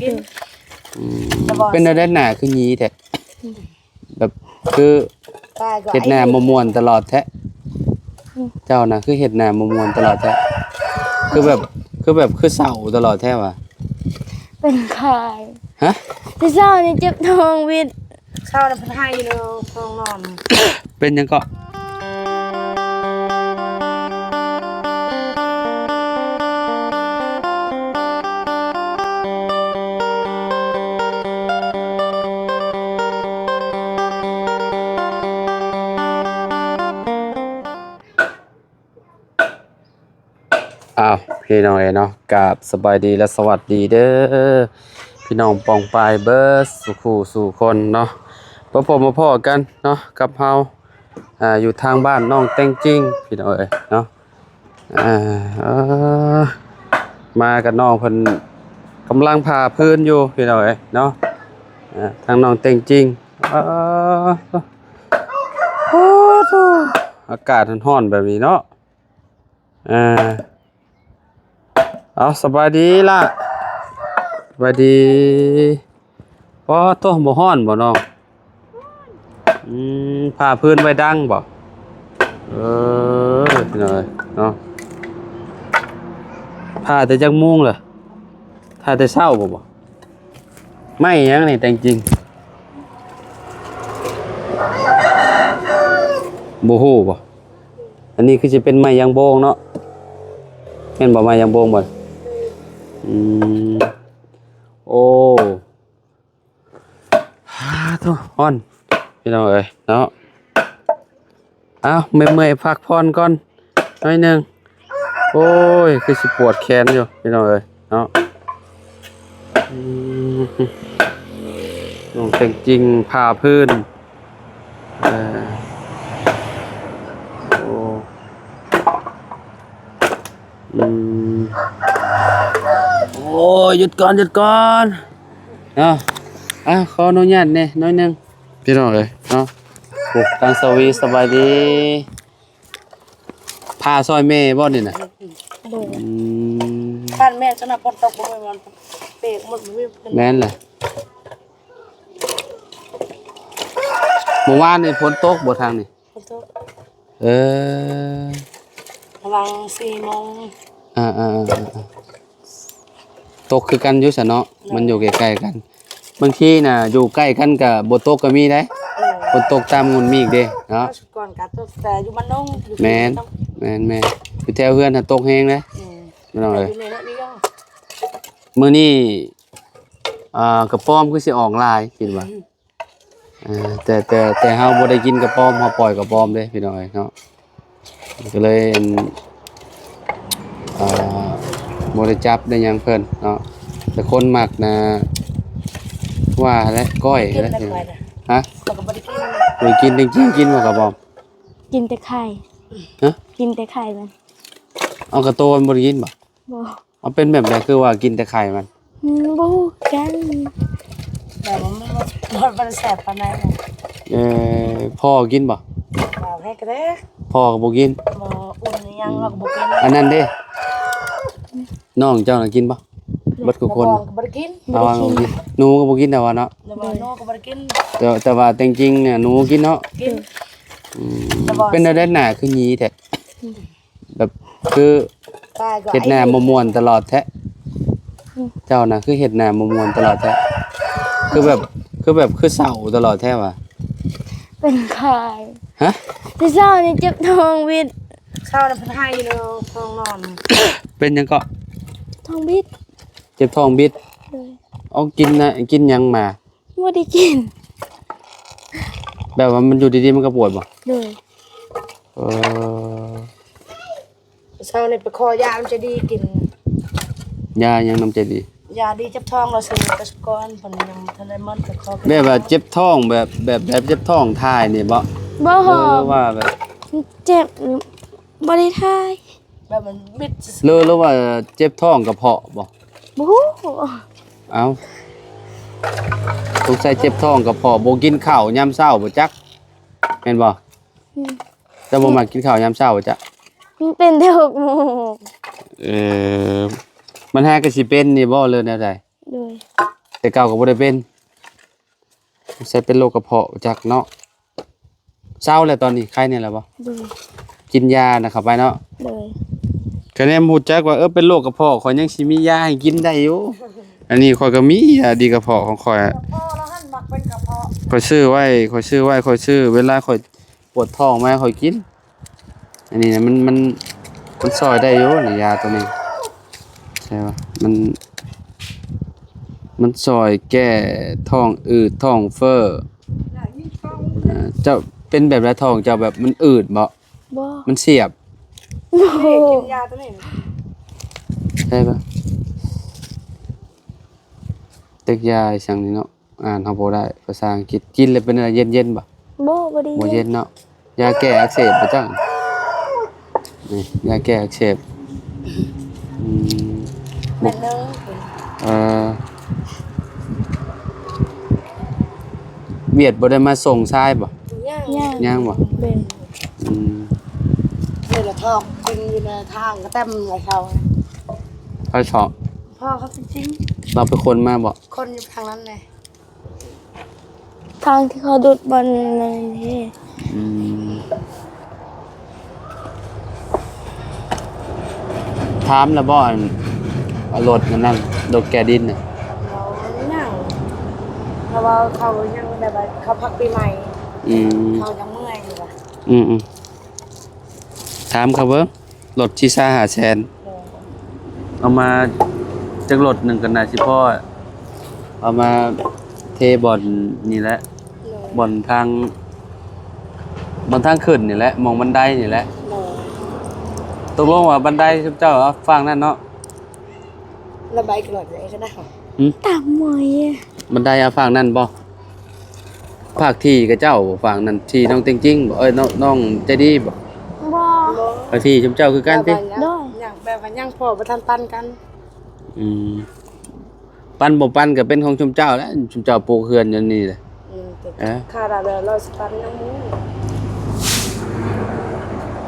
ກິນ. ອືມ ແຕ່ວ່າ ເປັນແນວໃດໜ້າຄືຫຢີແທ້? ແບບຄື ຕາຍກໍ ເຮັດໜ້າບໍ່ມ່ວນຕະຫຼອດແທ້. ອືມ ເຈົ້ານະຄືເຮັດໜ້າບໍ່ມ່ວນຕະຫຼອດແທ້? ຄືແບບ ຄືແບບ ຄືເສົ້າຕະຫຼອດແທ້ຫວາ? ເປັນໄຂ້. ຮະ? ແຕ່ເຊົ້ານີ້ເຈັບທ້ອງວິດ. ເຊົ້ານີ້ເພິ່ນໄຫ້ຢູ່ໃນຫ້ອງນອນ. ເປັນຫຍັງເກາະ? ອ້າວ ພີ່ນ້ອງເອີຍເນາະ ກາບສະບາຍດີ ແລະ ສະຫວັດດີເດີ ພີ່ນ້ອງປ້ອງປາຍເບິດສູ່ຄູ່ສູ່ຄົນເນາະ. ມາພົບມາພໍ້ກັນເນາະ ກັບເຮົາ ອ່າ ຢູ່ທາງບ້ານນ້ອງແຕງຈິງ ພີ່ນ້ອງເອີຍເນາະ. ອ່າ ເອີ ມາກັບນ້ອງເພິ່ນກຳລັງຜ່າພື້ນຢູ່ ພີ່ນ້ອງເອີຍເນາະ. ອ່າ ທາງນ້ອງແຕງຈິງ ເອີ ໂອ້ໂຫ ອາກາດຮ້ອນໆແບບນີ້ເນາະ. ອ່າ ເອົາ ສະບາຍດີລະ ສະບາຍດີ. ປາໂທ້ ບໍ່ຮ້ອນບໍ່ນ້ອງ? ອືມ ຜ້າພື້ນໄວ້ດັງບໍ່? ເອີ ເນາະ ເນາະ ຜ້າແຕ່ຈັກໂມງລະ? ຜ້າແຕ່ເຊົ້າບໍ່? ບໍ່ ໄມ້ຫຍັງນີ້ແຕງຈິງ? ບໍ່ຮູ້ບໍ່? ອັນນີ້ຄືຊິເປັນໄມ້ຢາງໂບງເນາະ ແມ່ນບໍ່? ໄມ້ຢາງໂບງບໍ່? ອືມ ໂອ້ ໂທ້ ຮ້ອນ ພີ່ນ້ອງເອີຍເນາະ. ເອົາ ເມື່ອຍໆ ພັກຜ່ອນກ່ອນໜ້ອຍໜຶ່ງ. ໂອ້ຍ ຄືຊິປວດແຂນຢູ່ ພີ່ນ້ອງເອີຍເນາະ. ອືມ ນ້ອງແຕງຈິງຜ່າພື້ນ ເອີ ໂອ້ ອືມ ໂອ້ຍ ຢຸດກ່ອນ ຢຸດກ່ອນເນາະ. ອ່າ ຂໍອະນຸຍາດແດ່ໜ້ອຍໜຶ່ງ ພີ່ນ້ອງເອີຍເນາະ. ໂອ້ ທາງສາວວີ ສະບາຍດີ. ຜ່າຊ່ອຍແມ່ບໍ່ນີ້ນະ? ໂດຍ ອືມ ຄັນແມ່ນຊັ້ນນະ ຝົນຕົກບໍ່ແມ່ນເປກໝົດ ບໍ່ມີ ແມ່ນແຫຼະ. ມື້ວານນີ້ຝົນຕົກບໍ່ທາງນີ້? ຝົນຕົກ ເອີ ປະມານສີ່ໂມງ. ອ່າໆໆໆ ຕົກຄືກັນຢູ່ຊະເນາະ ໂດຍ ມັນຢູ່ໃກ້ໆກັນ. ບາງທີນະ ຢູ່ໃກ້ກັນກະບໍ່ຕົກກະມີໄດ໋. ໂດຍ ຝົນຕົກຕາມງຸ່ນມີກເດ້ເນາະ. ກ່ອນກະຕົກແຕ່ຢູ່ບ້ານດົງ ຢູ່ ແມ່ນ ແມ່ນໆ ຢູ່ແຖວເຮືອນຫັ້ນຕົກແຮງເດ້. ແມ່ນ ພີ່ນ້ອງເອີຍ ແຕ່ຢູ່ໃນເຮືອນນີ້ ມື້ນີ້ ອ່າ ກະປອມຄືຊິອອກຫຼາຍ ຄິດວ່າ. ອ່າ ແຕ່ ແຕ່ ແຕ່ເຮົາບໍ່ໄດ້ກິນກະປອມ ເຮົາປ່ອຍກະປອມເດ້ ພີ່ນ້ອງເອີຍເນາະ. ກະເລີຍ ອັນ ອ່າ ບໍ່ໄດ້ຈັບໄດ້ຫຍັງເພິ່ນເນາະ. ແຕ່ຄົນມັກນະ ວ່າແຫຼະ ກ້ອຍແຫຼະ. ຮະ? ບໍ່ໄດ້ກິນ ແຕ່ຈິງກິນບໍ່ກະປອມ? ກິນແຕ່ໄຂ່. ຮະ? ກິນແຕ່ໄຂ່ມັນ. ເອົາ ກະໂຕມັນບໍ່ໄດ້ກິນບໍ່? ບໍ່. ເອົາ ເປັນແບບໃດ ຄືວ່າກິນແຕ່ໄຂ່ມັນ? ອືມ ບໍ່ຮູ້ຄືກັນ ແບບວ່າມັນບໍ່ ມັນບໍ່ໄດ້ແຊບປານໃດ. ເອີ ພໍ່ກິນບໍ່? ບໍ່ ໃຫ້ກະແດກ ພໍ່ກະບໍ່ກິນ. ບໍ່ ອຸ່ນອີ່ຫຍັງເຮົາກະບໍ່ກິນ. ອັນນັ້ນເດ້ ນ້ອງເຈົ້ານະກິນບໍ່? ເບິດທຸກຄົນ ກະບໍ່ໄດ້ກິນ. ເອົາ ບໍ່ກິນ ໜູກະບໍ່ກິນແຕ່ວ່າເນາະ. ແຕ່ວ່າໜູກະບໍ່ໄດ້ກິນ ແຕ່ ແຕ່ວ່າແຕງຈິງນີ້ໜູກິນເນາະ. ກິນ. ອືມ ເປັນແນວໃດໜ້າຄືຫຢີແທ້? ແບບຄື ຕາຍກໍ ເຮັດໜ້າບໍ່ມ່ວນຕະຫຼອດແທ້. ອືມ ເຈົ້ານະຄືເຮັດໜ້າບໍ່ມ່ວນຕະຫຼອດແທ້? ຄືແບບ ຄືແບບ ຄືເສົ້າຕະຫຼອດແທ້ຫວາ? ເປັນໄຂ້. ຮະ? ແຕ່ເຊົ້ານີ້ເຈັບທ້ອງບິດ. ເຊົ້ານີ້ເພິ່ນໄຫ້ຢູ່ໃນຫ້ອງນອນ. ເປັນຫຍັງເກາະ? ທ້ອງບິດ. ເຈັບທ້ອງບິດ. ໂດຍ. ເອົາ ກິນນະ ກິນຫຍັງມາ? ບໍ່ໄດ້ກິນ. ແບບວ່າມັນຢູ່ດີໆມັນກະປວດບໍ່? ໂດຍ. ເອີ ເຊົ້ານີ້ໄປຂໍຢານຳໃຈດີກິນ. ຢາຫຍັງນຳໃຈດີ? ຢາດີເຈັບທ້ອງ ລາວຊື້ແຕ່ສະກ່ອນ ເພິ່ນຍັງບໍ່ທັນໄດ້ໝົດ ໄປຂໍ. ແບບວ່າເຈັບທ້ອງ ແບບ ແບບ ແບບເຈັບທ້ອງຖ່າຍນີ້ບໍ່? ບໍ່ ເອີ ຫຼືວ່າແບບ ເຈັບ ບໍ່ໄດ້ຖ່າຍ. ແບບມັນບິດຊື່ໆ ຫຼື ຫຼືວ່າເຈັບທ້ອງກະເພາະບໍ່? ບໍ່ຮູ້. ເອົ້າ ສົງໄສເຈັບທ້ອງກະເພາະ ບໍ່ກິນເຂົ້າຍາມເຊົ້າບໍ່ຈັກ ແມ່ນບໍ່? ອືມ ເຈົ້າບໍ່ມັກກິນເຂົ້າຍາມເຊົ້າບໍ່ຈະ? ມັນເປັນແຕ່ຫົກໂມງ. ເອີ ມັນຫາກະຊິເປັນນີ້ບໍ່ ຫຼືແນວໃດ? ໂດຍ ແຕ່ເກົ່າກໍບໍ່ໄດ້ເປັນ ສງໄສເປັນໂລກກະເພາະຈັກເນາະ. ເຊົາແລ້ວຕອນນີ້ ໄຄແດ່ແລ້ວບໍ່? ໂດຍ ກິນຢານະເຂົ້າໄປເນາະ. ໂດຍ ຄະແນນຮູ້ຈັກວ່າ ເອີ ເປັນໂລກກະເພາະ ຂ້ອຍຍັງຊິມີຢາໃຫ້ກິນໄດ້ຢູ່. ອັນນີ້ຂ້ອຍກໍມີຢາດີກະເພາະຂອງຂ້ອຍ ກະເພາະລະຫັ້ນ ມັກເປັນກະເພາະ. ຂ້ອຍຊື້ໄວ້ ຂ້ອຍຊື້ໄວ້ ຂ້ອຍຊື້ ເວລາຂ້ອຍປວດທ້ອງມາ ຂ້ອຍກິນ. ອັນນີ້ນະ ມັນ ມັນ ມັນຊ່ອຍໄດ້ຢູ່ນີ້ ຢາໂຕນີ້ ໃຊ່ບໍ່? ມັນ ມັນຊ່ອຍແກ້ທ້ອງອືດ ທ້ອງເຟີ້. ເຈົ້າເປັນແບບໃດ? ທ້ອງເຈົ້າແບບມັນອືດບໍ່? ບໍ່ ມັນສຽບ. ບໍ່ ກິນຢາໂຕນີ້ ໃຊ່ປະ? ເຕັກຢາອີ່ຫຍັງນີ້ເນາະ ອ່ານເຮົາບໍ່ໄດ້ພາສາອັງກິດ. ກິນແລ້ວເປັນແນວໃດ? ເຢັນໆບໍ່? ບໍ່ ບໍ່ໄດ້ ບໍ່ເຢັນເນາະ. ຢາແກ້ອັກເສບບໍ່ຈັກ? ນີ້ ຢາແກ້ອັກເສບ. ອືມ ແມ່ນເລີຍ. ເອີ ວຽດບໍ່ໄດ້ມາສົ່ງຊາຍບໍ່? ຍັງ ຍັງ ຍັງບໍ່? ເປັນ ອືມ ເວລາທອກກິນຢູ່ໃນທາງກໍເຕັມໃນເຂົາ ໃຜເຊາະ? ພໍ່ເຂົາຈິງໆ ລາວໄປຂົນມາບໍ່? ຂົນຢູ່ທາງນັ້ນແຫຼະ ທາງທີ່ເຂົາດຸດບ່ອນນັ້ນເດ້. ອືມ ຖາມແລ້ວບໍ່ ອັນ ອັນລົດອັນນັ້ນ ລົດແກດິນນະ? ຍັງ ເພາະວ່າເຂົາຍັງແບບວ່າເຂົາພັກປີໃໝ່. ອືມ ເຂົາຍັງເມື່ອຍຢູ່ວ່າ. ອືມໆ ຖາມເຂົາເບິ່ງ ລົດທີ່ຊາຫ້າແສນ ໂດຍ ເອົາມາຈັກລົດໜຶ່ງກໍໜ້າຊິພໍ ເອົາມາເທບ່ອນນີ້ແຫຼະ ໂດຍ ບ່ອນທາງ ບ່ອນທາງຂຶ້ນນີ້ແຫຼະ ໝ່ອງບັນໄດນີ້ແຫຼະ. ໂດຍ ຕົກລົງວ່າບັນໄດຊຸມເຈົ້າເອົາຝັ່ງນັ້ນເນາະ? ລະບາຍກະຫຼອດເລີຍກໍໄດ້. ຫື? ຕາມມວຍ ບັນໄດເອົາຝັ່ງນັ້ນບໍ່? ພາກທີ່ຂະເຈົ້າ ຝັ່ງນັ້ນທີ່ນ້ອງເຕັງຈິງບໍ່? ເອີຍ ນ້ອງ ນ້ອງໃຈດີບໍ່? ບໍ່ ພາກທີ່ຊຸມເຈົ້າຄືກັນຕິ? ໂດຍ ຍັງ ແບບວ່າຍັງພໍບໍ່ທັນປັນກັນ. ອືມ ປັນບໍ່ປັນກໍເປັນຂອງຊຸມເຈົ້າແຫຼະ ຊຸມເຈົ້າປູກເຮືອນຢູ່ນີ້ແຫຼະ. ອືມ ເອີ ຄ່າລະຮ້ອຍສິບພັນຍັງມີ.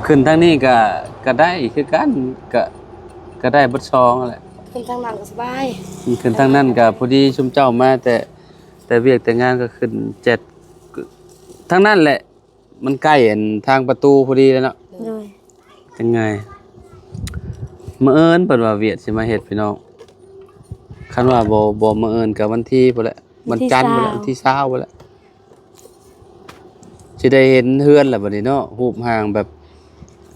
ຂຶ້ນທາງນີ້ກໍ ກໍໄດ້ຄືກັນ ກໍ ກໍໄດ້ເບິດສອງຫັ້ນແຫຼະ. ຂຶ້ນທາງນັ້ນກໍສະບາຍ ຂຶ້ນທາງນັ້ນກໍພໍດີ ຊຸມເຈົ້າມາແຕ່ ແຕ່ວຽກແຕ່ງານກໍຂຶ້ນແຈັດ ທາງນັ້ນແຫຼະ ມັນໃກ້ອັນທາງປະຕູພໍດີແລ້ວເນາະ. ໂດຍ ຈັ່ງໄງ ມື້ອື່ນເພິ່ນວ່າວຽດຊິມາເຮັດພີ່ນ້ອງ ຄັນວ່າບໍ່ ບໍ່ມື້ອື່ນກໍວັນທີພຸ້ນແຫຼະ ວັນຈັນພຸ້ນແຫຼະ ວັນທີຊາວພຸ້ນແຫຼະ. ຊິໄດ້ເຫັນເຮືອນແລ້ວບັດນີ້ເນາະ ຮູບຮ່າງແບບ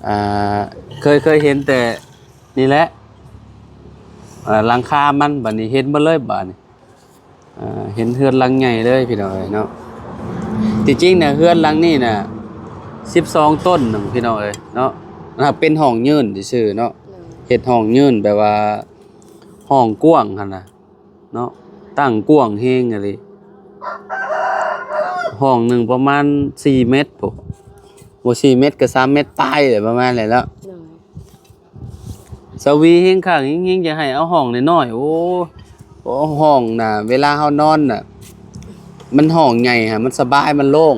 ອ່າ ເຄີຍ ເຄີຍເຫັນແຕ່ນີ້ແຫຼະ ອ່າ ຫຼັງຄາມັນ ບັດນີ້ເຫັນໝົດເລີຍບາດນີ້ ອ່າ ເຫັນເຮືອນຫຼັງໃຫຍ່ເລີຍພີ່ນ້ອງເອີຍເນາະ. ທີ່ຈິງນະ ເຮືອນຫຼັງນີ້ນະ ສິບສອງຕົນໜຶ່ງພີ່ນ້ອງເອີຍເນາະ ເປັນຫ້ອງຍື່ນຊື່ໆເນາະ ໂດຍ ເຮັດຫ້ອງຍື່ນແບບວ່າຫ້ອງກວ້າງຫັ້ນນະ ເນາະ ຕັ້ງກວ້າງແຮງອີ່ຫຼີ ຫ້ອງໜຶ່ງປະມານສີ່ເມັດພຸ້ນ ບໍ່ສີ່ເມັດກໍສາມເມັດປາຍແຫຼະ ປະມານນັ້ນແຫຼະເນາະ. ໂດຍ ສາວວີແຮງຄັກ ແຮງ ແຮງຢາກໃຫ້ເອົາຫ້ອງນ້ອຍໆ ໂອ້ ໂອ້ ຫ້ອງນະ ເວລາເຮົານອນນະ ມັນຫ້ອງໃຫຍ່ຫັ້ນ ມັນສະບາຍ ມັນໂລ່ງ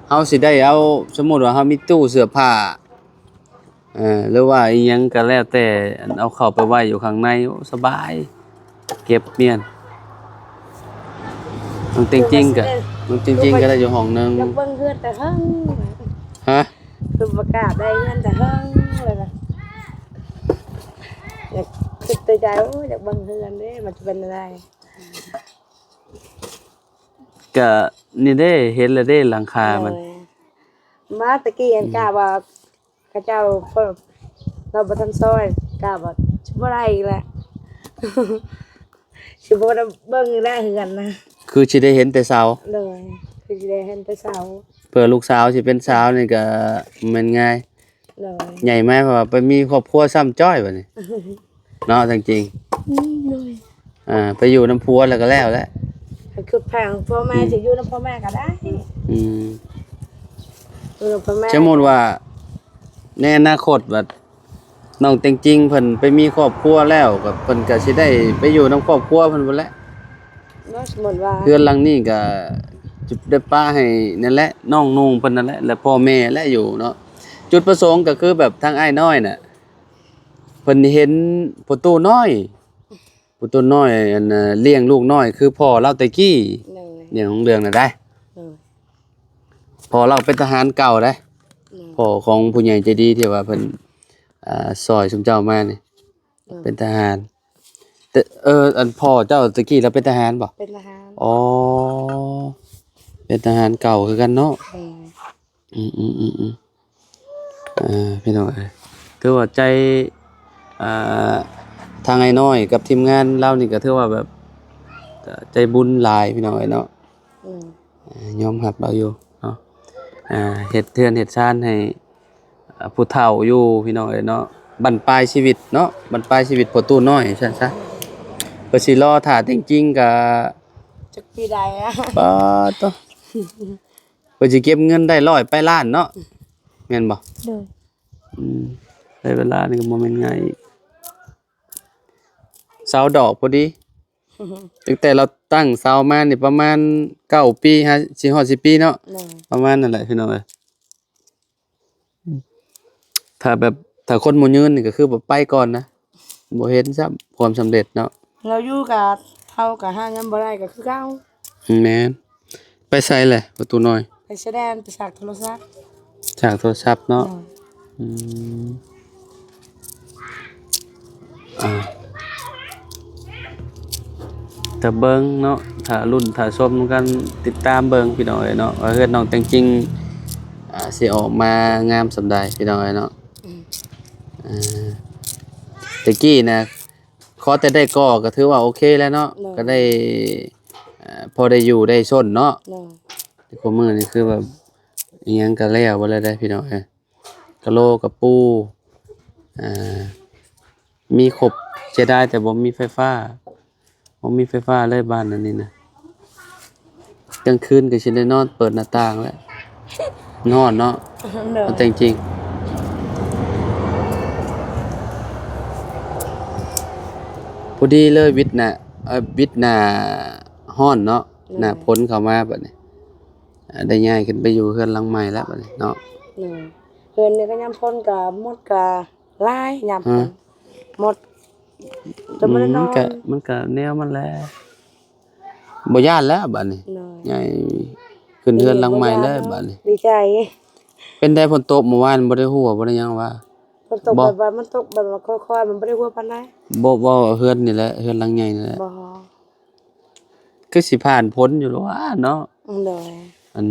ເຮົາຊິໄດ້ເອົາ ສົມມຸດວ່າເຮົາມີຕູ້ເສື້ອຜ້າ ເອີ ຫຼືວ່າອີ່ຫຍັງກໍແລ້ວແຕ່ ອັນ ເອົາເຂົ້າໄປໄວ້ຢູ່ຂ້າງໃນ ໂອ້ ສະບາຍ ເກັບມ້ຽນ. ນ້ອງເຕັງຈິງກໍ ນ້ອງເຕັງຈິງກໍໄດ້ຢູ່ຫ້ອງໜຶ່ງ ຢາກເບິ່ງເຮືອນແຕ່ເຫິງ. ຮະ? ຄືປະກາດໄດ້ເຮືອນແຕ່ເຫິງແລ້ວນະ ຢາກຄິດໃນໃຈ ໂອ້ ຢາກເບິ່ງເຮືອນເດ້ ມັນຈະເປັນແນວໃດ. ກະນີ້ເດ້ ເຫັນແລ້ວເດ້ ຫຼັງຄາມັນ. ໂດຍ ມາແຕ່ກີ້ ອັນ ອືມ ກະວ່າ ເຂົາເຈົ້າ ເພິ່ນ ເຮົາບໍ່ທັນຊ່ອຍ ກະວ່າຊິບໍ່ໄດ້ອີກແຫຼະ ຊິບໍ່ໄດ້ເບິ່ງອີກແຫຼະເຮືອນນະ ຄືຊິໄດ້ເຫັນແຕ່ເສົາ. ໂດຍ ຄືຊິໄດ້ເຫັນແຕ່ເສົາ ເພື່ອລູກສາວຊິເປັນສາວນີ້ກະແມ່ນງ່າຍ. ໂດຍ ໃຫຍ່ມາເພາະວ່າໄປມີຄອບຄົວຊ້ຳຈ້ອຍບັດນີ້ ເນາະ ທັງຈິງ. ອືມ ໂດຍ ອ່າ ໄປຢູ່ນຳຜົວແລ້ວກໍແລ້ວແຫຼະ ຄືແພງພໍ່ແມ່ ອືມ ຊິຢູ່ນຳພໍ່ແມ່ກໍໄດ້. ອືມ ຢູ່ນຳພໍ່ແມ່ ສົມມຸດວ່າໃນອະນາຄົດວ່ານ້ອງເຕັງຈິງເພິ່ນໄປມີຄອບຄົວແລ້ວ ກໍເພິ່ນກໍຊິໄດ້ໄປຢູ່ນຳຄອບຄົວເພິ່ນພຸ້ນແຫຼະ. ເນາະ ສົມມຸດວ່າເຮືອນຫຼັງນີ້ກໍຈະໄດ້ປະໃຫ້ນັ້ນແຫຼະ ນ້ອງນຸ່ງເພິ່ນນັ້ນແຫຼະ ແລະ ພໍ່ແມ່ແຫຼະຢູ່ເນາະ. ຈຸດປະສົງກໍຄືແບບທາງອ້າຍນ້ອຍນະ ເພິ່ນເຫັນພໍ່ຕູ້ນ້ອຍ ຜູ້ໂຕນ້ອຍ ອັນນ່າ ລ້ຽງລູກນ້ອຍຄືພໍ່ລາວແຕ່ກີ້. ໂດຍ ເລື່ອງຂອງເລື່ອງນະໄດ໋. ໂດຍ ພໍ່ລາວເປັນທະຫານເກົ່າໄດ໋. ໂດຍ ພໍ່ຂອງຜູ້ໃຫຍ່ໃຈດີທີ່ວ່າເພິ່ນ ອ່າ ຊ່ອຍຊຸມເຈົ້າມານີ້. ໂດຍ ເປັນທະຫານ. ແຕ່ ເອີ ອັນພໍ່ເຈົ້າແຕ່ກີ້ລາວເປັນທະຫານບໍ່? ເປັນທະຫານ. ອໍ ເປັນທະຫານເກົ່າຄືກັນເນາະ. ໂດຍ ອືມໆໆໆ ເອີ ພີ່ນ້ອງເອີຍ ຖືວ່າໃຈ ອ່າ ທາງອ້າຍນ້ອຍກັບທີມງານລາວນີ້ກໍຖືວ່າແບບ ກໍໃຈບຸນຫຼາຍ ພີ່ນ້ອງເອີຍເນາະ. ອືມ ເອີ ຍອມຮັບລາວຢູ່ເນາະ. ອ່າ ເຮັດເຮືອນເຮັດຊານໃຫ້ ອ່າ ຜູ້ເຖົ້າຢູ່ ພີ່ນ້ອງເອີຍເນາະ. ບັ້ນປາຍຊີວິດເນາະ ບັ້ນປາຍຊີວິດພໍ່ຕູ້ນ້ອຍ ຊັ້ນຊະ. ເພິ່ນຊິລໍຖ້າແຕ່ງຈິງກະຈັກປີໃດອະ. ປາດໂທ້ ເພິ່ນຊິເກັບເງິນໄດ້ຮ້ອຍປາຍລ້ານເນາະ ແມ່ນບໍ່? ໂດຍ ອືມ ໃຊ້ເວລານີ້ກໍບໍ່ແມ່ນງ່າຍອີກ. ເສົາດອກພໍດີ ຕັ້ງແຕ່ລາວຕັ້ງເສົາມານີ້ປະມານເກົ້າປີ ຫາ ຊິຮອດສິບປີເນາະ. ໂດຍ ປະມານນັ້ນແຫຼະ ພີ່ນ້ອງເອີຍ. ຖ້າແບບ ຖ້າຄົນບໍ່ຍືນນີ້ກໍຄືແບບໄປກ່ອນນະ ບໍ່ເຫັນຊ້ຳຄວາມສຳເລັດເນາະ. ລາວຢູ່ກະເຖົ້າກະຫາເງິນບໍ່ໄດ້ກໍຄືເກົ່າ. ແມ່ນ. ໄປໃສແຫຼະປະຕູນ້ອຍ? ໄປຊາຍແດນ ໄປສາກໂທລະສັບ. ສາກໂທລະສັບເນາະ. ໂດຍ ອືມ ອ່າ ຖ້າເບິ່ງເນາະ ຖ້າລຸ້ນ ຖ້າຊົມນຳກັນ ຕິດຕາມເບິ່ງ ພີ່ນ້ອງເອີຍເນາະ ວ່າເຮືອນນ້ອງແຕງຈິງ ອ່າ ຊິອອກມາງາມສ່ຳໃດ ພີ່ນ້ອງເອີຍເນາະ. ອືມ ອ່າ ແຕ່ກີ້ນະ ຂໍແຕ່ໄດ້ກໍ່ກໍຖືວ່າໂອເຄແລ້ວເນາະ. ໂດຍ ກໍໄດ້ ເອີ ພໍໄດ້ຢູ່ໄດ້ຊົນເນາະ. ໂດຍ ແຕ່ຄູ່ມື້ນີ້ຄືແບບ ອີ່ຫຍັງກໍແລ້ວເບິດແລ້ວເດ້ ພີ່ນ້ອງເອີຍ. ກະໂຫຼກະປູ ອ່າ ມີຄົບ ເສຍດາຍແຕ່ບໍ່ມີໄຟຟ້າ ບໍ່ມີໄຟຟ້າເລີຍບ້ານອັນນີ້ນະ. ກາງຄືນກໍຊິໄດ້ນອນເປີດໜ້າຕ່າງແຫຼະ ມັນຮ້ອນເນາະ. ໂດຍ ເອົາແຕ່ງຈິງ ພໍດີເລີຍ ວິດໜ້າ ເອີ ວິດໜ້າຮ້ອນເນາະ. ໂດຍ ໜ້າຝົນເຂົ້າມາບັດນີ້ ອ່າ ໄດ້ຍ້າຍຂຶ້ນໄປຢູ່ເຮືອນຫຼັງໃໝ່ແລ້ວບັດນີ້ເນາະ. ໂດຍ ເຮືອນນີ້ກໍຍາມຝົນກໍມົດກໍຫຼາຍ ຍາມຝົນ ຮະ ມົດ ອືມ ກໍບໍ່ໄດ້ນອນ. ມັນກໍ ມັນກໍແນວມັນແຫຼະ ບໍ່ຢ້ານແລ້ວບັດນີ້. ໂດຍ ຍ້າຍຂຶ້ນເຮືອນຫຼັງໃໝ່ແລ້ວບັດນີ້ ດີໃຈ. ເປັນໃດຝົນຕົກມື້ວານ ບໍ່ໄດ້ຫົວບໍ່ໄດ້ຫຍັງຫວາ? ຝົນຕົກ ບໍ່ ແບບວ່າມັນຕົກແບບວ່າຄ່ອຍໆ ມັນບໍ່ໄດ້ຫົວປານໃດ. ບໍ່ ເວົ້າເຮືອນນີ້ແຫຼະ ເຮືອນຫຼັງໃຫຍ່ນີ້ແຫຼະ. ບໍ່ ຄືຊິຜ່ານພົ້ນຢູ່ແລ້ວຫວາເນາະ. ໂດຍ ອັນ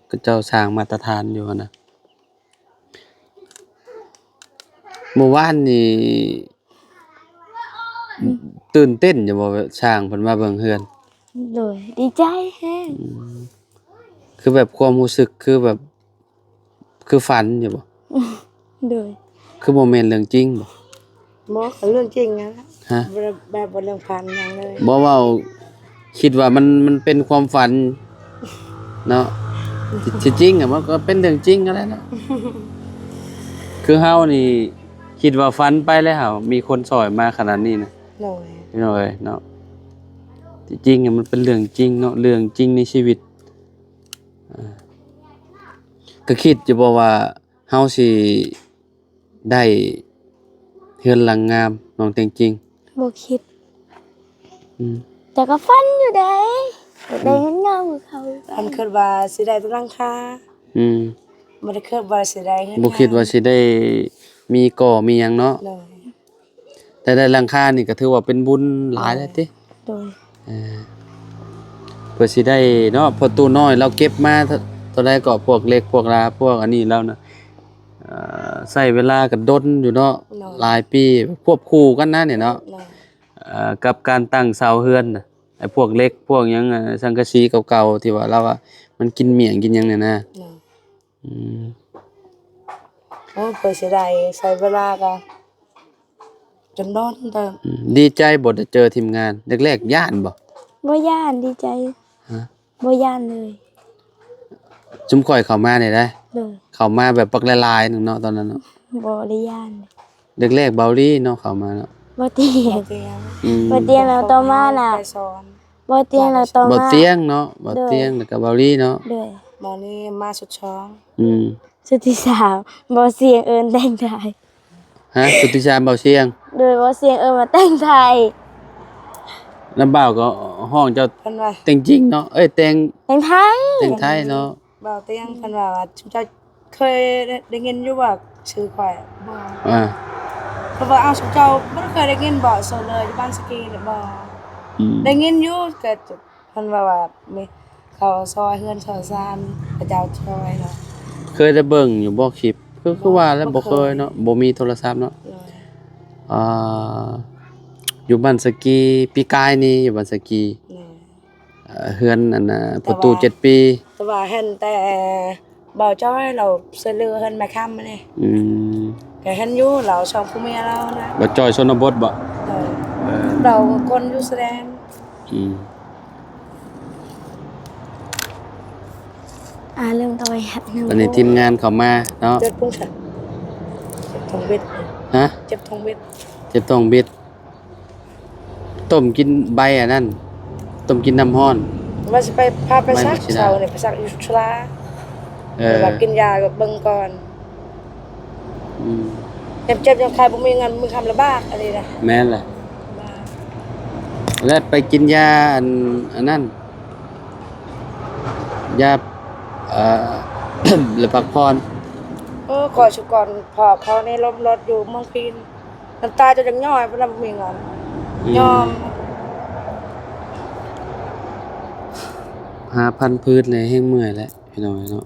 ເຂົາເຈົ້າສ້າງມາດຕະຖານຢູ່ຫັ້ນນະ. ມື້ວານນີ້ ຕື່ນເຕັ້ນຢູ່ບໍ່ ຊ່າງເພິ່ນມາເບິ່ງເຮືອນ? ໂດຍ ດີໃຈແຮງ. ອືມ ຄືແບບຄວາມຮູ້ສຶກຄືແບບ ຄືຝັນຢູ່ບໍ່? ໂດຍ ຄືບໍ່ແມ່ນເລື່ອງຈິງບໍ່? ບໍ່ ກໍເລື່ອງຈິງນັ້ນແຫຼະ. ຮະ? ບໍ່ໄດ້ແບບວ່າເລື່ອງຝັນຫຍັງເລີຍ. ບໍ່ ເວົ້າ ຄິດວ່າມັນ ມັນເປັນຄວາມຝັນເນາະ. ທີ່ ທີ່ຈິງອະ ມັນກໍເປັນເລື່ອງຈິງຫັ້ນແຫຼະເນາະ. ຄືເຮົານີ້ຄິດວ່າຝັນໄປແລ້ວ ມີຄົນຊ່ອຍມາຂະໜາດນີ້ນະ. ໂດຍ ໂດຍເນາະ. ທີ່ຈິງອະ ມັນເປັນເລື່ອງຈິງເນາະ ເລື່ອງຈິງໃນຊີວິດ. ເອີ ກໍຄິດຢູ່ບໍ່ວ່າ ເຮົາຊິໄດ້ເຮືອນຫຼັງງາມ ນ້ອງແຕງຈິງ? ບໍ່ຄິດ. ອືມ ແຕ່ກໍຝັນຢູ່ເດ້ ຢາກໄດ້ເຮືອນງາມຄືເຂົາຄືກັນ. ມັນຄິດວ່າຊິໄດ້ແຕ່ຫຼັງຄາ. ອືມ ບໍ່ໄດ້ຄິດວ່າຊິໄດ້ເຮືອນງາມ ບໍ່ຄິດວ່າຊິໄດ້ມີກໍ່ມີຫຍັງເນາະ. ໂດຍ ແຕ່ໄດ້ຫຼັງຄານີ້ກໍຖືວ່າເປັນບຸນຫຼາຍແລ້ວຕິ. ໂດຍ ເອີ ເພື່ອຊິໄດ້ເນາະ ພໍ່ຕູ້ນ້ອຍລາວເກັບມາເທົ່າໃດກໍ ພວກເຫຼັກພວກລາພວກອັນນີ້ລາວນະ ເອີ ໃຊ້ເວລາກໍດົນຢູ່ເນາະ. ໂດຍ ຫຼາຍປີ ຄວບຄູ່ກັນນະນີ້ເນາະ. ໂດຍ ເອີ ກັບການຕັ້ງເສົາເຮືອນນະ ໄອ້ພວກເຫຼັກພວກຫຍັງ ອາ ສັງກະສີເກົ່າໆ ທີ່ວ່າລາວວ່າມັນກິນໝ້ຽງກິນຫຍັງນີ້ນະ. ໂດຍ ອືມ ໂອ້ ເພື່ອຊິໄດ້ໃຊ້ເວລາກໍຈົນດົນເຕີບ. ອືມ ດີໃຈບໍ່ໄດ້ເຈີທີມງານ? ແລກໆ ຢ້ານບໍ່? ບໍ່ຢ້ານ ດີໃຈ. ຮະ? ບໍ່ຢ້ານເລີຍ. ຊຸມຂ້ອຍເຂົ້າມານີ້ໄດ໋. ໂດຍ ເຂົ້າມາແບບບັກຫຼາຍໆ ໜຶ່ງເນາະ ຕອນນັ້ນເນາະ. ບໍ່ໄດ້ຢ້ານ. ແລກໆ ເບົາລີເນາະ ເຂົ້າມາເນາະ. ບໍ່ຕຽງ ບໍ່ຕຽງ. ອືມ ບໍ່ຕຽງແລ້ວຕໍ່ມານະ ໄປສອນ. ບໍ່ຕຽງແລ້ວຕໍ່ມາ ບໍ່ຕຽງເນາະ ບໍ່ຕຽງ ໂດຍ ແລ້ວກໍເບົາລີເນາະ. ໂດຍ ເບົາລີມາຊຸດສອງ. ອືມ ຊຸດທີສາມ ເບົາຊຽງເອີ້ນແຕ່ງໄທ. ຮະ? ຊຸດທີສາມ ເບົາຊຽງ. ໂດຍ ເບົາຊຽງເອີ້ນມາແຕ່ງໄທ. ນ້າບ່າວກໍຮ້ອງເຈົ້າ ເພິ່ນວ່າ ແຕ່ງຈິງເນາະ ເອີຍ ແຕ່ງ ແຕ່ງໄທ ແຕ່ງໄທເນາະ. ບ່າວຕຽງເພິ່ນວ່າ ວ່າ ເຈົ້າເຄີຍໄດ້ຍິນຢູ່ບໍ່ຊື່ຂ້ອຍບໍ່? ອ່າ ເພິ່ນວ່າ ເອົ້າ ເຈົ້າບໍ່ໄດ້ເຄີຍໄດ້ຍິນບໍ່ ໂຊເລີຢູ່ບ້ານສະກີນີ້ບໍ່? ອືມ ໄດ້ຍິນຢູ່ ກໍເພິ່ນວ່າ ວ່າມີເຂົາຊ່ອຍເຮືອນຊ່ອຍຊານ ເຂົາເຈົ້າຊ່ອຍເນາະ. ເຄີຍໄດ້ເບິ່ງຢູ່ບໍ່ຄລິບ? ຄື ຄືວ່າແລ້ວ ບໍ່ ບໍ່ເຄີຍເນາະ ບໍ່ເຄີຍ ບໍ່ມີໂທລະສັບເນາະ. ໂດຍ ອ່າ ຢູ່ບ້ານສະກີ ປີກາຍນີ້ຢູ່ບ້ານສະກີ ໂດຍ ເອີ ເຮືອນອັນນ່າ ແຕ່ວ່າ ປະຕູເຈັດປີ ແຕ່ວ່າເຫັນແຕ່ບ່າວຈ້ອຍລາວຊ່ວຍເຫຼືອເຮືອນແມ່ຄຳນີ້. ອືມ ກໍເຫັນຢູ່ ລາວສອງຜົວເມຍລາວນະ. ບ່າວຈ້ອຍຊົນນະບົດບໍ່? ໂດຍ ເອີ ລາວຄົນຢູ່ຊາຍແດນ. ອືມ ອ່າ ເລີ່ມຕໍ່ໄປຮັດໜຶ່ງ. ອັນນີ້ທີມງານເຂົ້າມາເນາະ. ເຈັບທ້ອງເບັດ ຮະ? ເຈັບທ້ອງເບັດ ເຈັບທ້ອງເບັດ. ຕົ້ມກິນໃບອັນນັ້ນ ຕົ້ມກິນນ້ຳຮ້ອນ. ວ່າຊິໄປ ພາໄປ ໄປ ສັກ ໝາກສີດາ ເຊົ້ານີ້ໄປສັກຢູ່ສາລາ. ເອີ ແຕ່ວ່າກິນຢາກໍເບິ່ງກ່ອນ. ອືມ ເຈັບໆ ຍັງຂາຍ ບໍ່ມີເງິນ ມື້ຄ່ຳລະບາກອັນນີ້ນະ. ແມ່ນແຫຼະ ແລະໄປກິນຢາອັນ ອັນນັ້ນ ຢາ ເອີ ແລະພັກຜ່ອນ. ໂອ້ ຂໍຊຸກ່ອນ ພໍ່ເຂົານີ້ລົ້ມລົດຢູ່ເມືອງພີນ ນ້ຳຕາຈົນຢາກຍ້ອຍ ເພິ່ນວ່າບໍ່ມີເງິນ. ອືມ ຍ້ອນ ຫາພັນພືດແລ້ວແຮງເມື່ອຍແຫຼະ ພີ່ນ້ອງເອີຍເນາະ.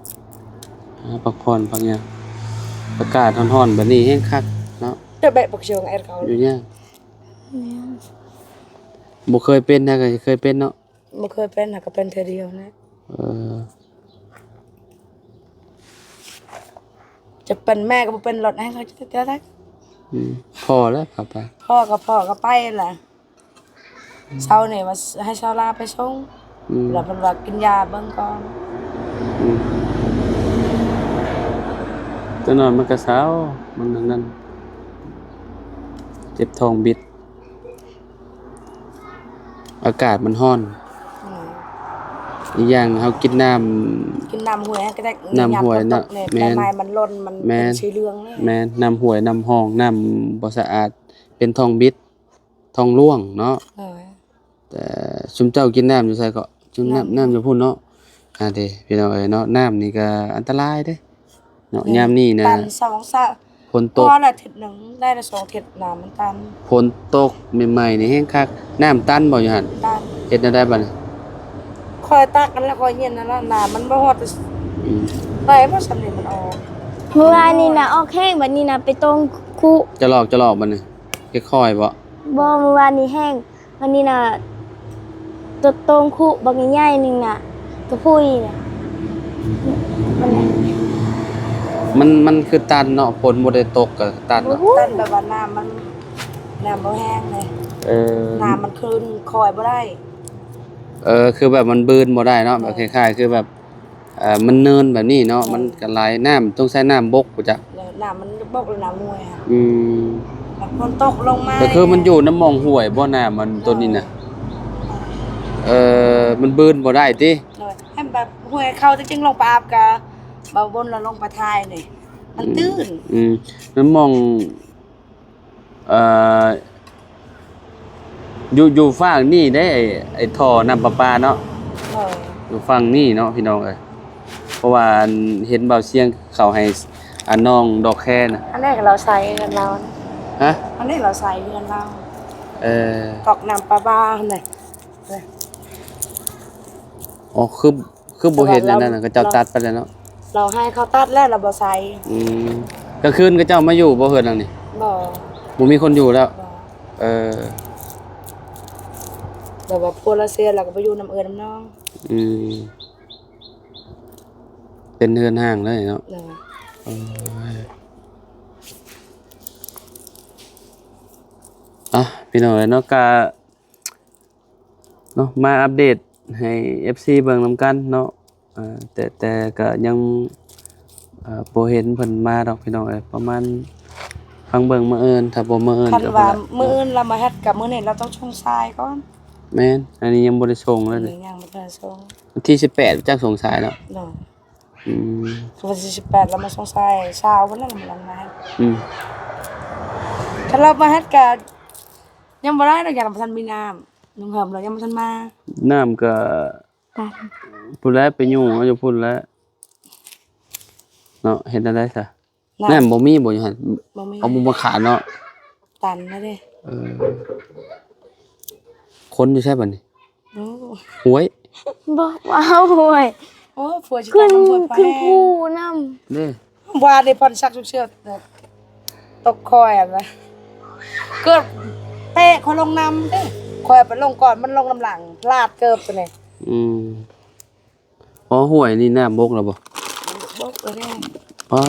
ຫາພັກຜ່ອນພັກຫຍັງ ອາກາດຮ້ອນໆແບບນີ້ແຮງຄັກເນາະ. ຈະແບະບັກເຊີງແອດເຂົາ ຢູ່ຍາກ. ແມ່ນ ບໍ່ເຄີຍເປັນ ຫາກະເຄີຍເປັນເນາະ. ບໍ່ເຄີຍເປັນ ຫາກະເປັນເທື່ອດຽວນະ. ເອີ ຈະເປັນແມ່ກໍບໍ່ເປັນ ລົດໃຫ້ເຂົາຈະ ຈະໄດ້. ອືມ ພໍແລ້ວ ພໍໄປ ພໍກໍພໍກໍໄປແຫຼະ. ເຊົ້ານີ້ວ່າໃຫ້ສາວລາວໄປສົ່ງ. ອືມ ແລ້ວເພິ່ນວ່າກິນຢາເບິ່ງກ່ອນ. ອືມ ຈັກໜ້ອຍມັນກໍເຊົາ ມັນອັນນັ້ນ ເຈັບທ້ອງບິດ ອາກາດມັນຮ້ອນ. ອືມ ອີກຢ່າງເຮົາກິນນ້ຳ ກິນນ້ຳຫ້ວຍກໍໄດ້ ນ້ຳຫ້ວຍເນາະ. ຍາມຝົນຕົກນີ້ ແມ່ນ ໃບໄມ້ມັນຫຼົ່ນ ມັນ ແມ່ນ ເປັນສີເຫຼືອງເລີຍ. ແມ່ນ ນ້ຳຫ້ວຍນ້ຳຮ່ອງ ນ້ຳບໍ່ສະອາດ ເປັນທ້ອງບິດ ທ້ອງຫຼວງເນາະ. ໂດຍ ແຕ່ຊຸມເຈົ້າກິນນ້ຳຢູ່ໃສເກາະ? ຊຸມນ້ຳ ນ້ຳ ນ້ຳຢູ່ພຸ້ນເນາະ. ອ່າເດ້ ພີ່ນ້ອງເອີຍເນາະ ນ້ຳນີ້ກໍອັນຕະລາຍເດ້ເນາະ. ແມ່ນ ຍາມນີ້ນະ ຕັນສອງສາມ ຝົນຕົກ ພໍລະທິດໜຶ່ງ ໄດ້ລະສອງທິດ ນ້ຳມັນຕັນ. ຝົນຕົກໃໝ່ໆນີ້ແຮງຄັກ. ນ້ຳຕັນບໍ່ຢູ່ຫັ້ນ? ຕັນ. ເຮັດແນວໃດບັດນີ້? ຂ້ອຍຕັກອັນລະ ຂ້ອຍເຢັນອັນລະ ນ້ຳມັນບໍ່ຮອດ. ອືມ ໄດ້ບໍ່ສ່ຳນີ້ມັນອອກ. ມື້ວານນີ້ນະອອກແຮງ ບັດນີ້ນະໄປຕົງຄຸ. ຈະຫຼອກ ຈະຫຼອກບັດນີ້ ຄ່ອຍໆບໍ່? ບໍ່ ມື້ວານນີ້ແຮງ ອັນນີ້ນະ ໂຕ ໂຕ່ງຄຸບັກໃຫຍ່ໆໜຶ່ງນະ ກະພຸ້ຍນະ ມັນ ມັນ ມັນຄືຕັນເນາະ. ຝົນບໍ່ໄດ້ຕົກກະຕັນເນາະ. ຕັນແບບວ່ານ້ຳມັນ ນ້ຳບໍ່ແຮງເລີຍ. ເອີ ນ້ຳມັນຂຶ້ນຄ່ອຍບໍ່ໄດ້. ເອີ ຄືແບບມັນບືນບໍ່ໄດ້ເນາະ. ແບບ ແມ່ນ ຄ້າຍໆ ຄືແບບ ເອີ ມັນເນີນແບບນີ້ເນາະ. ເອີ ມັນກະໄຫຼ ນ້ຳ ຕ້ອງໃຊ້ນ້ຳບົກພຸ້ນຈັກ. ແລ້ວນ້ຳມັນບົກ ແລ້ວນ້ຳຫ້ວຍຫັ້ນ. ອືມ ແລ້ວຝົນຕົກລົງມາ ກໍຄືມັນຢູ່ນຳໝ່ອງຫ້ວຍບໍ່ ນ້ຳມັນ ເອີ ໂຕນີ້ນະ. ເອີ ມັນບືນບໍ່ໄດ້ຕິ. ໂດຍ ໃຫ້ແບບຫ້ວຍເຂົ້າ ແຕ່ຈິງລົງໄປອາບກະບໍ່ບົນ ແລ້ວລົງໄປຖ່າຍນີ້ ມັນ ອືມ ຕື້ນ. ອືມ ນຳໝ່ອງ ເອີ ຢູ່ ຢູ່ຝັ່ງນີ້ເດ້ ໄອ້ ໄອ້ທໍ່ນ້ຳປະປາເນາະ. ເອີ ຢູ່ຝັ່ງນີ້ເນາະ ພີ່ນ້ອງເອີຍ. ເພາະວ່າອັນ ເຫັນບ່າວຊຽງເຂົາໃຫ້ອັນນ້ອງດອກແຄນະ. ອັນນີ້ລາວໃສ່ເຮືອນລາວ. ຮະ? ອັນນີ້ລາວໃສ່ເຮືອນລາວ. ເອີ ກອກນ້ຳປະປາຫັ້ນນະ. ອໍ ຄື ຄືບໍ່ເຫັນອັນນັ້ນນະ ເຂົາເຈົ້າຕັດໄປແລ້ວເນາະ. ລາວໃຫ້ເຂົາຕັດແລ້ວ ລາວບໍ່ໃສ່. ອືມ ກາງຄືນເຂົາເຈົ້າມາຢູ່ບໍ່ ເຮືອນຫຼັງນີ້? ບໍ່ ບໍ່ມີຄົນຢູ່ແລ້ວ. ບໍ່. ເອີ ແບບວ່າຜົວລາວເສຍ ລາວກໍໄປຢູ່ນຳເອື້ອຍນຳນ້ອງ. ອືມ ເປັນເຮືອນຮ້າງເລີຍເນາະ. ໂດຍ. ເອີ ອ່ະ ພີ່ນ້ອງເອີຍເນາະ ກະ ເນາະ ມາອັບເດດໃຫ້ເອັຟຊີເບິ່ງນຳກັນເນາະ. ເອີ ແຕ່ ແຕ່ກໍຍັງ ເອີ ບໍ່ເຫັນເພິ່ນມາດອກ ພີ່ນ້ອງເອີຍ. ປະມານ ຟັງເບິ່ງມື້ອື່ນ ຖ້າບໍ່ມື້ອື່ນ ຄັນວ່າມື້ອື່ນລາວມາເຮັດ ກັບມື້ນີ້ລາວຕ້ອງສົ່ງຊາຍກ່ອນ. ແມ່ນ ອັນນີ້ຍັງບໍ່ໄດ້ສົ່ງເລີຍ. ຍັງບໍ່ທັນສົ່ງ. ວັນທີສິບແປດຈັກສົ່ງຊາຍເນາະ. ໂດຍ. ອືມ ວັນທີສິບແປດລາວມາສົ່ງຊາຍ ຊາວພຸ້ນລະລາວມາເຮັດ. ອືມ ຄັນລາວມາເຮັດກໍຍັງບໍ່ໄດ້ດອກ ຍັງບໍ່ທັນມີນ້ຳ. ລຸງເຫີມລາວຍັງບໍ່ທັນມາ. ນ້ຳກໍ ຕັນ ພຸ້ນແຫຼະ ໄປຫຍຸ້ງເອົາຢູ່ພຸ້ນແຫຼະເນາະ. ເຮັດແນວໃດຊະ? ນ້ຳ ນ້ຳບໍ່ມີບໍ່ຢູ່ຫັ້ນ? ບໍ່ມີ. ເອົາບໍ່ມາຂາຍເນາະ. ຕັນແລ້ວເດ້. ເອີ ຄົນຢູ່ໃສບັດນີ້? ໂອ້ ຫ້ວຍ ບໍ່ ບໍ່ເອົາຫ້ວຍ. ໂອ້ ຜົວຊິ ຂຶ້ນ ຕາຍນຳຫ້ວຍ ຂຶ້ນພູນຳເດ້. ວ່າໄດ້ຜ່ອນຊັກຊຸກເຊື່ອ ຕົກຄອຍຫັ້ນນະ ເກີບເຕະຂ້ອຍລົງນຳເດ້. ຂ້ອຍໄປລົງກ່ອນ ມັນລົງນຳຫຼັງ ພລາດເກີບຕົວນີ້. ອືມ ອໍ ຫ້ວຍນີ້ນ້ຳບົກແລ້ວບໍ່? ບົກແລ້ວເດ້. ອໍ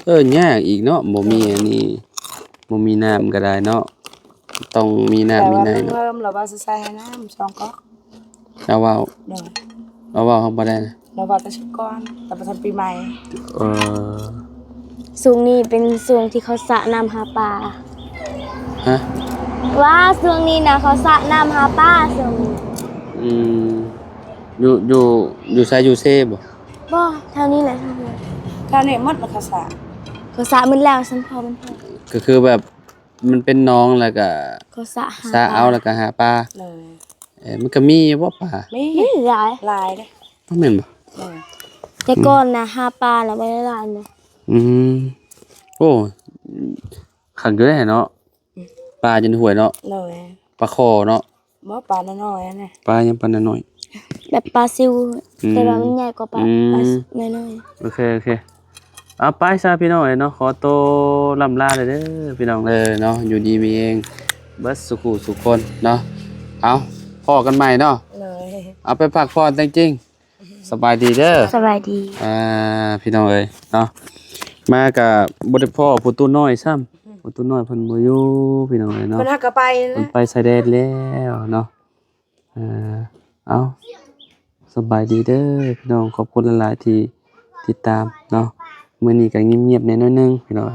ເອີ ຍາກອີກເນາະ ບໍ່ມີ ເອີ ອັນນີ້ ບໍ່ມີນ້ຳກໍໄດ້ເນາະ ຕ້ອງມີນ້ຳມີໃນເນາະ. ແຕ່ວ່າລຸງເລີ່ມແລ້ວວ່າຊິໃສ່ໃຫ້ນ້ຳສອງກອກ. ລາວເວົ້າ ໂດຍ ລາວເວົ້າເຮົາບໍ່ໄດ້ນະ. ລາວເວົ້າແຕ່ຊຸດກ່ອນ ແຕ່ບໍ່ທັນປີໃໝ່. ເອີ ຊ່ວງນີ້ເປັນຊ່ວງທີ່ເຂົາສະນ້ຳຫາປາ. ຮະ? ວ່າຊ່ວງນີ້ນະ ເຂົາສະນ້ຳຫາປາຊ່ວງນີ້. ອືມ ຢູ່ ຢູ່ ຢູ່ໃສ ຢູ່ເຊບໍ່? ບໍ່ ແຖວນີ້ແຫຼະ ແຖວນີ້ໝົດແລ້ວ ເຂົາສະ ເຂົາສະໝົດແລ້ວ ຊັ້ນພໍ່ມັນ ກໍຄືແບບ ມັນເປັນໜອງ ແລ້ວກໍ ເຂົາສະຫາ ສະເອົາ ປາ ແລ້ວກໍຫາປາ. ໂດຍ ເອີ ມັນກໍມີຢູ່ບໍ່ປາ? ມີ ມີຫຼາຍ ຫຼາຍເດ້. ບໍ່ແມ່ນບໍ່? ໂດຍ ແຕ່ກ່ອນນະ ຫາປານະບໍ່ໄດ້ຫຼາຍນະ. ອືມ ໂອ້ ຄັກຢູ່ເດ້ເນາະ. ອືມ ປາຢູ່ໃນຫ້ວຍເນາະ. ໂດຍ ປາຄໍ່ເນາະ. ບໍ່ ປານ້ອຍໆຫັ້ນນະ. ປາຫຍັງ ປານ້ອຍໆ? ແບບປາຊິວ. ອືມ ແຕ່ວ່າມັນໃຫຍ່ກວ່າປາ ອືມ ປານ້ອຍໆ. ໂອເຄ ໂອເຄ ເອົາໄປຊະພີ່ນ້ອງເອີຍເນາະ ຂໍໂຕລ່ຳລາເດີພີ່ນ້ອງເດີເນາະ ຢູ່ດີມີແຮງເບິດສູ່ຄູ່ສູ່ຄົນເນາະ. ເອົາ ພໍ້ກັນໃໝ່ເນາະ. ໂດຍ ເອົາໄປພັກຜ່ອນແຕ່ງຈິງ. ສະບາຍດີເດີ ສະບາຍດີ. ອ່າ ພີ່ນ້ອງເອີຍເນາະ ມາກະບໍ່ໄດ້ພໍ້ພໍ່ຕູ້ນ້ອຍຊ້ຳ. ອືມ ພໍ່ຕູ້ນ້ອຍເພິ່ນບໍ່ຢູ່ພີ່ນ້ອງເອີຍເນາະ ເພິ່ນຫາກໍໄປ ເພິ່ນໄປຊາຍແດນແລ້ວເນາະ. ເອີ ເອົາ ສະບາຍດີເດີພີ່ນ້ອງ ຂອບຄຸນຫຼາຍໆທີ່ຕິດຕາມເນາະ. ມື້ນີ້ກໍງຽບໆແດ່ໜ້ອຍໜຶ່ງພີ່ນ້ອງ